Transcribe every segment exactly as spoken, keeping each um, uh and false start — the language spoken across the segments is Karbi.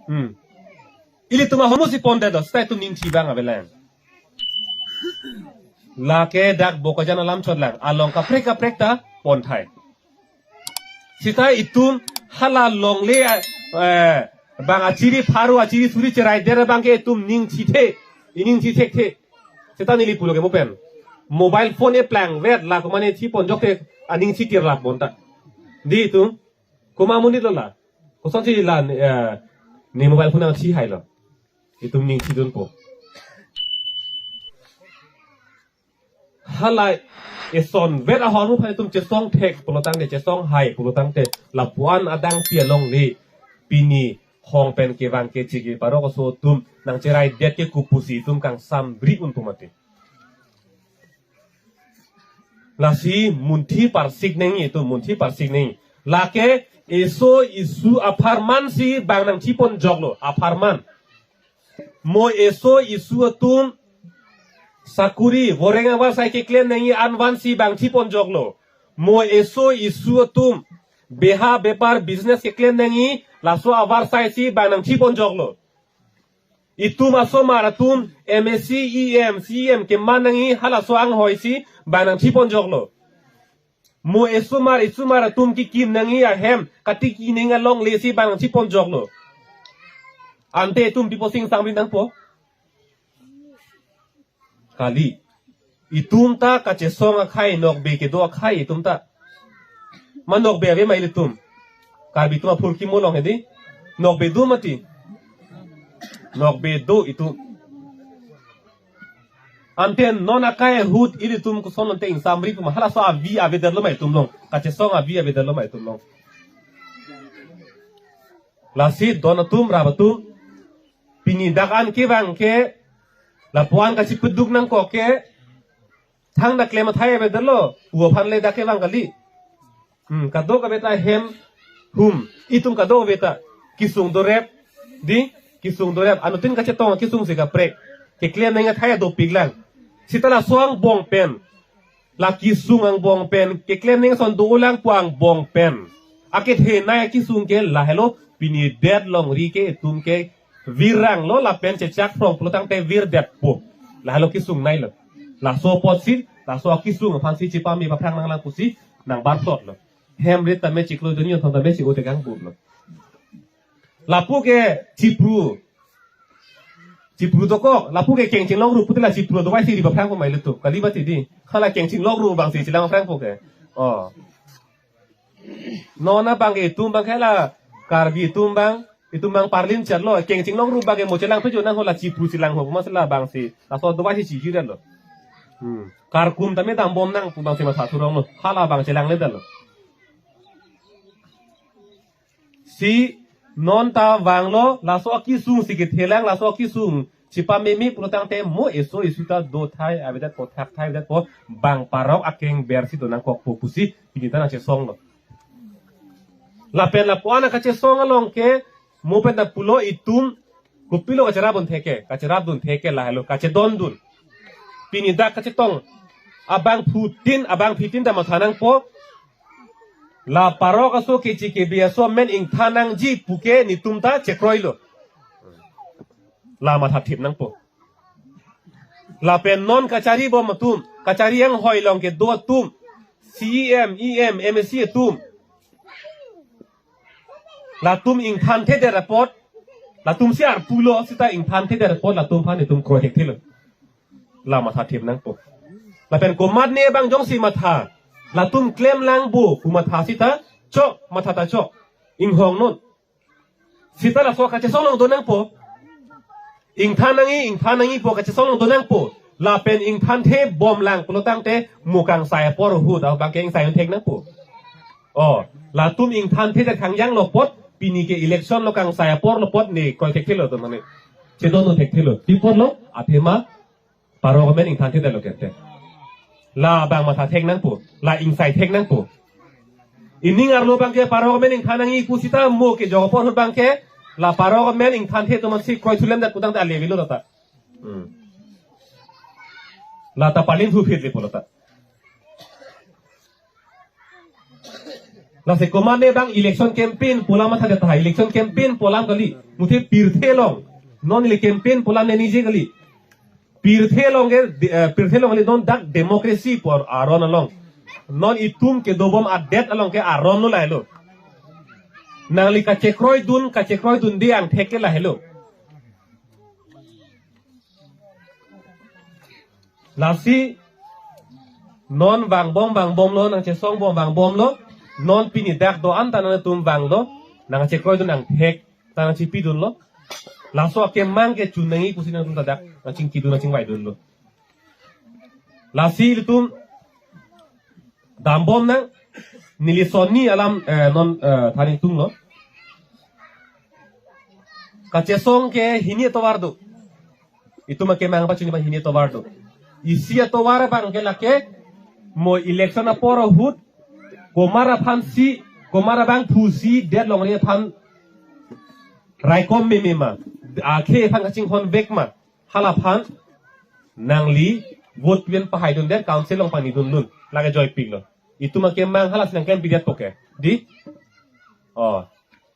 Hmm. Ilitum ahormu si pondetlo, seta itum ning thi abang avelang. Lake dak Bokajan alam chotlang, along kaprek kaprek ta ponthai. Seta itum hala longle, eh, bang achiri pharo, achiri suri cherai der abangke itum ning thithe, ining thithe the. Seta neli pulo ke mo pen. Mobile phone eplangvet la komatne thi ponjok te, aning thi tirlap bonta. Dei itum, komat amonit lo la. Kosonsi la, eh, ne mobile phone nang thi hailo. Itum ning thidunpo. Hala esonvet ahormu aphan itum chesong thek pulotangte, chesong hai pulotangte, lapuan adang pi alongle, pini hong pen kevang keche ke parok aso atum nangcheraidet ke kopusi itum kangsam bri un pu mati. Lasi munthi parsik nangji itum, munthi parsik nangji. Lake eso esu apharman si bang nangthi ponjoklo, apharman. Mo eso esu atum sakuri, voreng avarsai keklem nangji an vansi bang thi ponjoklo. Mo eso esu atum beha bepar business keklem nangji, laso avarsai si bang nangthi ponjoklo. Itum asomar atum M A C, E M, C E M keman nangji halaso anghoi si bang nangthi ponjoklo. Mo esomar, esomar atum kekim nangji ahem katiki nangji alongle si bang nangthi ponjoklo. Ante itum pi pusi ingsamri nangpo? Kali. Itum ta kachesong akhai, nokbe kedo akhai itum ta. Ma nokbe ave ma ilitum? Karbi atum aphurkimo along hedi. Nokbe do mati. Nokbe do itum. Ante non akai ahut ilitum koson ante ingsamri pu ma, halaso avi avedetlo ma itum along. Kachesong avi avedetlo ma itum along. Lasi don atum, rap atum, pini dak an kevang ke, lapuan kachipeduk nangkok ke, thangta klem athai avedetlo, pu aphan le dak kevang kali. Hmm, kadokave ta hem, hum, itum kadokave ta kesung dorep, dei, kesung dorep, anuttin kachetong kesung si kaprek, keklem nangji athai dopiklang. Seta laso angbong pen, la kesung angbong pen, keklem nangji ason dolang pu angbong pen, akethenei kesung ke lahelo, pini det longri ke itum ke viranglo lapen chechak phrong pulotangte virdetpo. Lahelo kesungneilo. Laso apotsi, laso akesung aphansi chepame paphrang nanglang pusi nangbar plotlo. Hem rit tame chiklo, dunyo thon tame chi-o tekang burlo. Lapu ke chipru. Chipru dokok, lapu ke kengching longru pute la chipru dovai si ri paphrangpo ma ilitum. Kali mati dei. Hala kengching longru abang si chelang paphrangpo ke. Oh. Non abang ke itum abang ke la Karbi atum abang, itum abang parlin chatlo, kengching longru abang ke mo chelang pejo nang ho, la chipru chelang ho, ma si labang si, laso dovai si chijir lo. Hmm. Karkum tame dambom nang pu abang si matha thurong lo, hala abang chelangledetlo. Si non ta vanglo, laso akesung si kethelang, laso akesung chepameme pulotangte mo eso esu ta dothai avedetpo, thakthai avedetpo, bang parok akengber si do nangkokpo pusi pini ta nangchesonglo. Lapen lapuan akachesong along ke, mo pen ta pulo itum, kopilo kacherapdun theke, kacherapdun theke lahelo, kachedondun. Pini dak kachetong abangphutin, abangphitin ta matha nangpo. La parok aso keche kebe aso amen ingthan nangji puke netum ta chekroilo. La mathathip nangpo. Lapen non kacharibom atum, kachari anghoi along kedo atum, C E M, E M, M A C atum, latum ingthanthedet apot, latum si arpulo seta ingthanthedet apot, latum aphan itum kroi thekthelo. La mathathip nangpo. Lapen komatne abang jongsi matha, latum klemlang bo pu matha seta chok, matha ta chok. Inghong non. Seta laso kachesong along do nangpo. Ingthan nangji, ingthan nangji pu kachesong along do nangpo. Lapen ingthanthebomlang pulotangte mo kangsai apor ahut abang ke ingsai un thek nangpo. Oh, latum ingthanthedet khangjanglo apot, pini ke election lo, kangsai apor lo apot ne kroi thekthelo to mane. Chedondun thekthelo. Pi apotlo, athema parok amen ingthanthedetlo kente. La abang matha thek nangpo, la ingsai thek nangpo. Ining arlo abang ke parok amen ingthan nangji pu seta mo kejok apor ahut abang ke, la parok amen ingthanthe atum si kroithulemdet pulotangte ale avelo ta. Hmm. La ta palin thuphit le pulo ta. Lasi komatne bang election campaign pu alam mathadet tahai, election campaign pu alam kali. Muthe pirthe along non ili campaign pu alam ne ningje kali. Pirthe along ke, eh, pirthe along kali, non dak democracy pu aron along. Non itum kedobom adet along ke aron lo lahelo. Nangli kachekroidun, kachekroidunde angthek ke lahelo. Lasi non vangbom vangbomlo, nangchesongbom vangbomlo. Non pini dak do-an ta nangtum vanglo, nangchekroidun angthek ta nangchipidunlo. Laso akemang ke chun nangji pusi nangtum ta dak nangchingkidun, nangchingvaidunlo. Lasi ilitum dambom nang, neli sonni alam, eh, non, eh, than ingtunglo. Kachesong ke hini atovar do. Itum akemang pachini abang hini atovar do. Isi atovar abang ke lake mo election apor ahut komat aphansi, komat abangphusi det longri aphan raikom meme ma, akhei aphan kachinghon vek ma, halaphan nangli vote pen pahaidundet, council along pangnidunlun, lake joipiklo. Itum akemang halas nangklem pidetpo ke, di? Oh,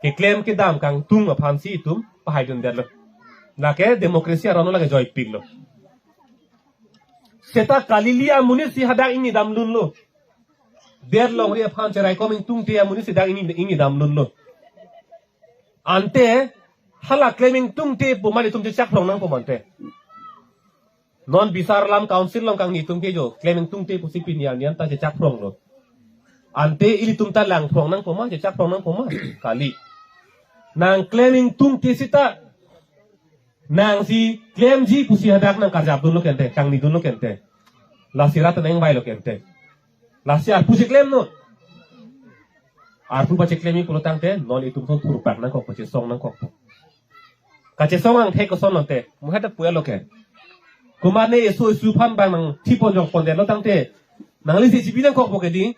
keklem kedam kangtung aphansi itum pahaidundetlo. Lake democracy aron lo, lake joipiklo. Seta kalili amonit si hadak ingnidamlunlo. Det longri aphan cheraikom ingtungte amonit si dak ingni, ingnidamlunlo. Ante hala klem ingtungte pu amat itum chechakphrong nangpo ma ante. Non bisar alam council along kangni atum ke jo klem ingtungte pusi pini arni anta chechakphronglo. Ante ilitum ta langphrong nangpo ma, chechakphrong nangpo ma? Kali. Nangklem ingtungte seta nangsi klemji pusi hadak nangkarjapdunlo ke ante, kangnidunlo ke ante. Lasi rat nangvailo ke ante. Lasi arpu si klemnon. Arpu pacheklemji pulo tangte non itum ason thurpak nangkokpo, chesong nangkokpo. Kachesong angthek koson lo ante, muheta puelo ke. Komatne eso esu aphan bang nangthipon jokpondetlo tangte, nangli isi chibi nangkokpo ke di.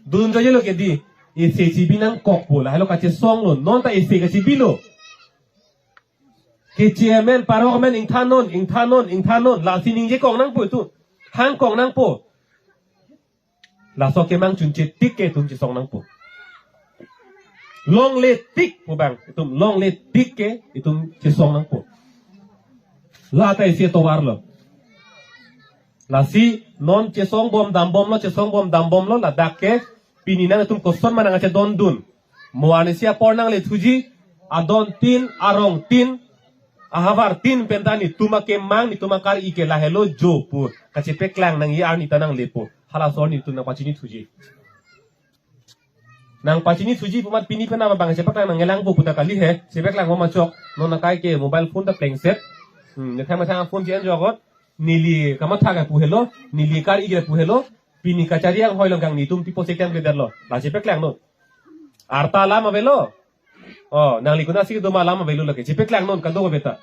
Dun joyelo ke di. Isi chibi nangkokpo, lahelo kachesonglo, non ta isi kachibilo. Ke chairman, parok amen ingthannon, ingthannon, ingthannon, lasi ningjekok nangpo itum. Hangkok nangpo. Laso akemang chunche tik ke itum chesong nangpo. Longle tik pu bang, itum longle tik ke itum chesong nangpo. La ta isi atovarlo. Lasi non chesongbom dambomlo, chesongbom dambomlo, ladak ke pini nangtum koson ma nangchedondun. Mo arnisi apor nanglethuji, adon tin, arong tin, ahavar tin penta netum akemang, netum akar-i ke lahelo jo pu kachepaklang nangji arni ta nanglepo. Halaso arni netum nangpachinithuji. Nangpachinithuji pu amat pini pen abang chepaklang nangnelangpo puta kali he, chepaklangpo ma chok, non akai ke mobile phone ta plengset. Hmm, methang methang phone chen jokot, neli kamatha ke pu helo, neli kar-i ke pu helo, pini kachari anghoi along kangni atum pipo sekem ke derlo, la chepaklangnon. Arta alam avelo. Oh, nangli konatsi kedo ma alam avelo lake, chepaklangnon kadokave ta.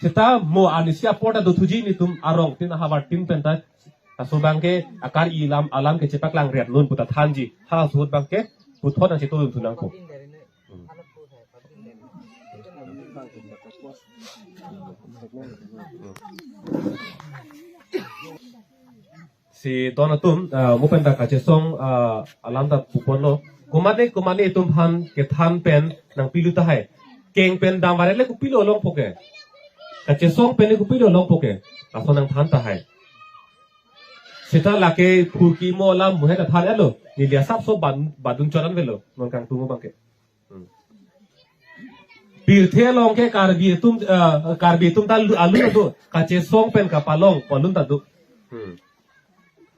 Seta mo arnisi apor ta dothuji netum arong tin ahavar tin penta. Laso abang ke akar-i alam, alam ke chepaklangretnon puta thanji. Halaso ahut abang ke puthot nangchetongthu nangpo. Si don atum, ah, mo penta kachesong, ah, alam ta puponlo. Komatne, komatne itum aphan kethan pen nangpilut tahai. Keng pen dam varet le kopilo longpo ke. Kachesong pen le kopilo longpo ke. Laso nangthan tahai. Seta lake phurkimo alam muhet athan elo. Neli asapso ban, badun choran velo. Non kangtung abang ke. Hmm. Pirthe along ke Karbi atum, eh, Karbi atum ta alu, alu do. Kachesong pen kapalong, palun ta do. Hmm.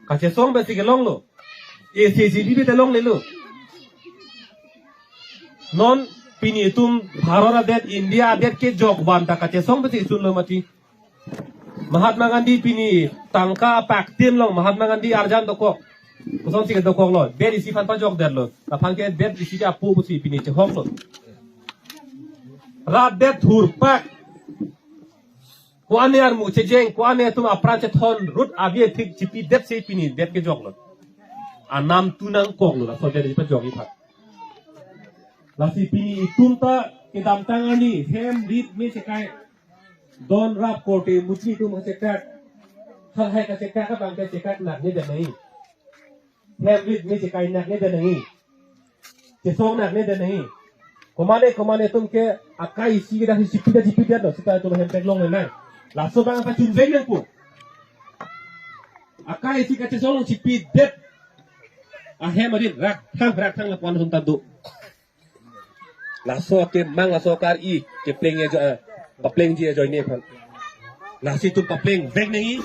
Kachesong pensi kelonglo. Isi chibi te longlelo. Non pini itum Bharat adet, India adet kejok van ta kachesong pensi isunlo mati. Mahatma Gandhi pini tangka apak tin along Mahatma Gandhi arjan dokok. Kosonsi kedokoklo, det isi aphan pajokdetlo. Aphan ke det isi ke apu pusi pini chehoklo. Rat det thurpak. Ko-an armu chejeng, ko-an atum apran chethon, rut avi athik chipidetsi pini det kejoklo. Anam tu nangkoklo, laso det isi pajokji aphan. Lasi pini itum ta kedamtang arni hem rit me chekai. Don rap korte mutri atum kachekak. Halahai kachekak abang kachekak nak ne damai. hem rit me chekai nak ne den nangji. Chesong nak ne den nangji. Komane komane atum ke akai isi ke dak chipi dak chipi dak lo, seta atum hem theklong le nang. Laso abang pachun veng nangpo. Akai isi kachesong chipi det. Ahem arit rak thang rak thang lapu-an atum ta do. Laso akemang laso kar-i kepleng ajo, ah, paplengji ajoine aphan. Lasi itum papleng vek nangji.